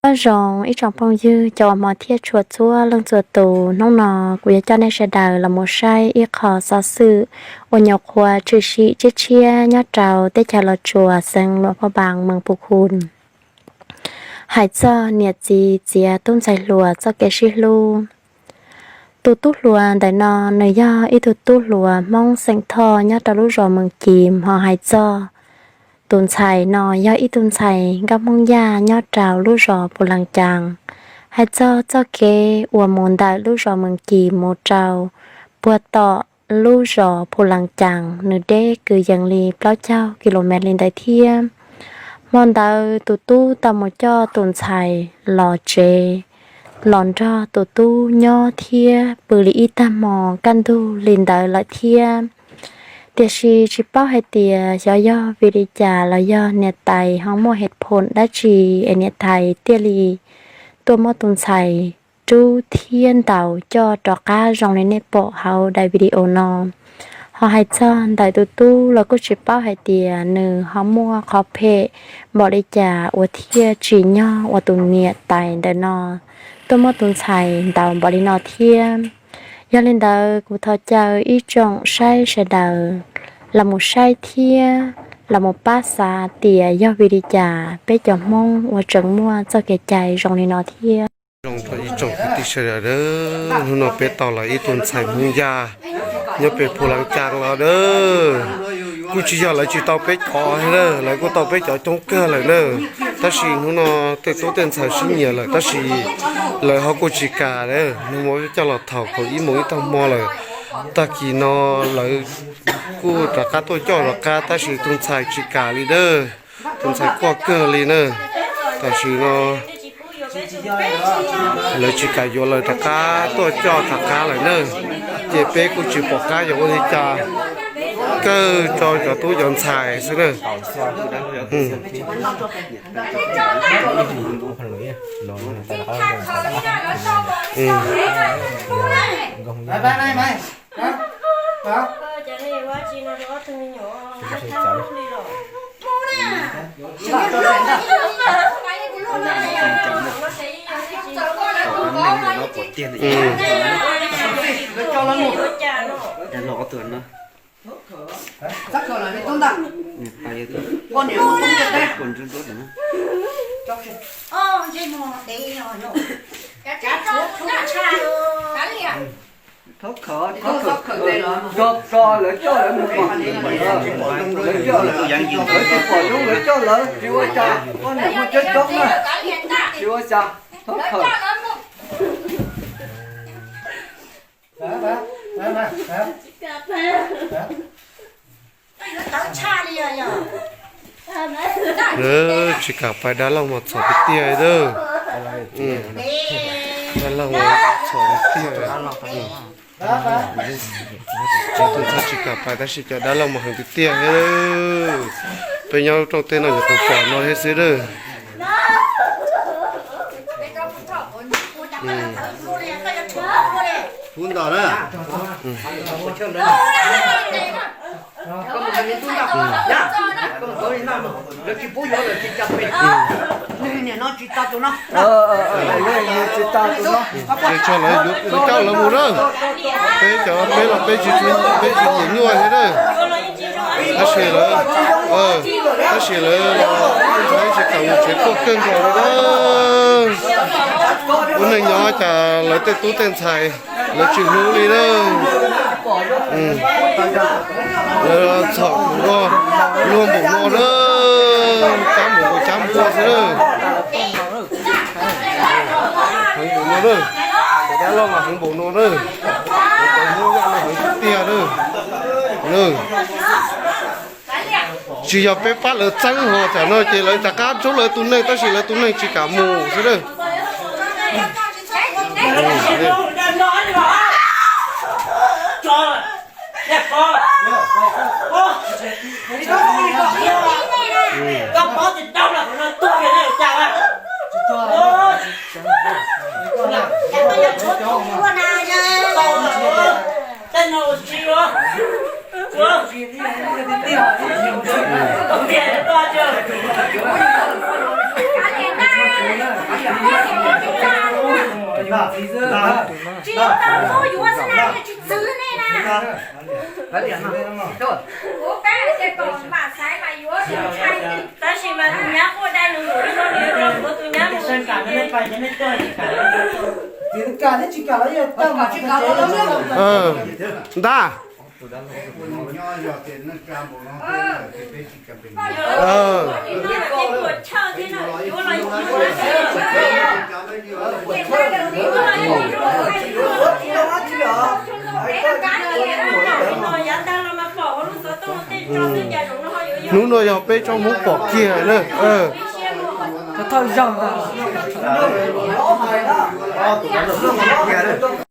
Nyob zoo ib tsoom phooj ywg cov uas hmov thiab tshua txhua leej txhua tus, hnub no kuv yuav coj nej sawv daws los mus saib ib qho xov xwm uas nyuam qhuav tshwm sim tshiab tshiab nyob rau teb chaws Los Tsuas, xeev Luam Phaj Npas, moos Phu Khu, hais txog niam txiv txiav tub ntxhais hluas txoj kev sib hlub. Tus tub hluas ntawm no nws yog ib tug tub hluas Hmoob xeem Thoj nyob rau lub zos Mees Cim, ho hais txog tus ntxhais no yog ib tug ntxhais nkauj Hmoob Yaj nyob rau lub zos Phu Laas Caas. Hais txog txoj kev uas mus ntawm lub zos Mees Cim mus rau puag tom lub zos Phu Laas Caas, nws deb kwv yees li plaub caug kilomev li ntawd thiab. Hmo ntawd tus tub tau mus coj tus ntxhais los tsev, los nrog tus tub nyob thiab pw li ib tag hmo kaj ntug li ntawd lawm thiab. Tiam sis tsis paub hais tias xyov yog vim li cas los yog niam tais ho muaj hem phoom dab tsi es niam tais thiaj li tuaj muab tus ntxhais rub thiab ntaus coj rov qab zoo li nej pom hauv daim video no. Ho hais txog ntawm tus tub los kuj tsis paub hais tias nws ho muaj qhov phem npaum li cas uas thiaj tsim nyog uas tus niam tais ntawm no tuaj muab tus ntxhais ntaus npaum li no thiab. Yog li ntawd kuv thov caw ib tsoom saib sawv daws los mus saib thiab los mus pab xav tias yog vim li cas peb cov Hmoob uas tseem muaj txoj kev cai zoo li no thiab. Zoo rau ib tsoom kwv tij sawv daws, hnub no peb tau los ib tug ntxhais Hmoob Yaj nyob pem Phu Laas Caas los dawb. Kuj tsis yog lawv tsis tau peb cov, lawv kuj tau peb cov coob kawg lawm na. Tab sis hnub no tej tub tej ntxhais sib nyiam lawm tab sis lawv ho kuj tsis kam, nws mus coj los thaum kaum ib moos ib tag hmo lawm. Tag kis no lawv kuj rov qab tuaj coj rov qab tab sis tus ntxhais tsis kam li dawb. Tus ntxhais quaj kawg li na. Tam sim no lawv tsis kam yuav, lawv rov qab tuaj coj rov qab lawm na. Ces peb kuj tsis pom qab yuav ua li cas, kawg rau cov tub cov ntxhais xwb na. Thov khawm, thov khawm, tso, tso lawv coj lawv mus mas, lawv coj lawv, lawv tsis pom zoo lawv coj lawv tsis ua cas, poj niam muaj coob coob na, tsis ua cas, thov khawm. Tsis kam pais, dab laug mas txhom tiag tiag li. Dab laug mas txhom tiag tiag. Tus ntxhais tsis kam pais tab sis cov dab laug mas heev tiag tiag li. Peb nyob lub rooj teb no nyuam qhuav pom no thiab xwb lawm. Pub nto na. Lawv tsis pub yuav lawm tsis cas pem. Nws niam no tsis tas tus no. Tsis tas tus no. Ces tso lawv yuav coj lawv mus na. Peb cov peb los peb tsis, peb tsis nyiam nyuaj thiab na. Tab sis lawv, tab sis lawv los tsis kam mus tsev, quaj kawg nkaus li na. Ua neej nyob cas lawv tej tub tej ntxhais lawv tsis hlub li na. Lawv txhom kuv no, luag npaum no na, cab npaum nkaus cab npua xwb na. Heev npaum no na, cov dab laug mas heev npaum no na. Cov Hmoob Yaj no heev tiag na. Tsis yog peb pab lawv txeeb ho tam no ces lawv rov qab rub lawv tus neeg tab sis lawv tus neeg tsis kam mus xwb na. Tsis tau yuav xwb na, tsis txwv nej na. Kuv pab tias kom mam xaiv mas yuav tus ntshai, tab sis mas tus nyab quaj dai lus lus li no, nws yuav rau kuv tus nyab mus. Ntag. Hnub no yog peb tsob Hmoob pom kiag na. Thawj zaug ntag.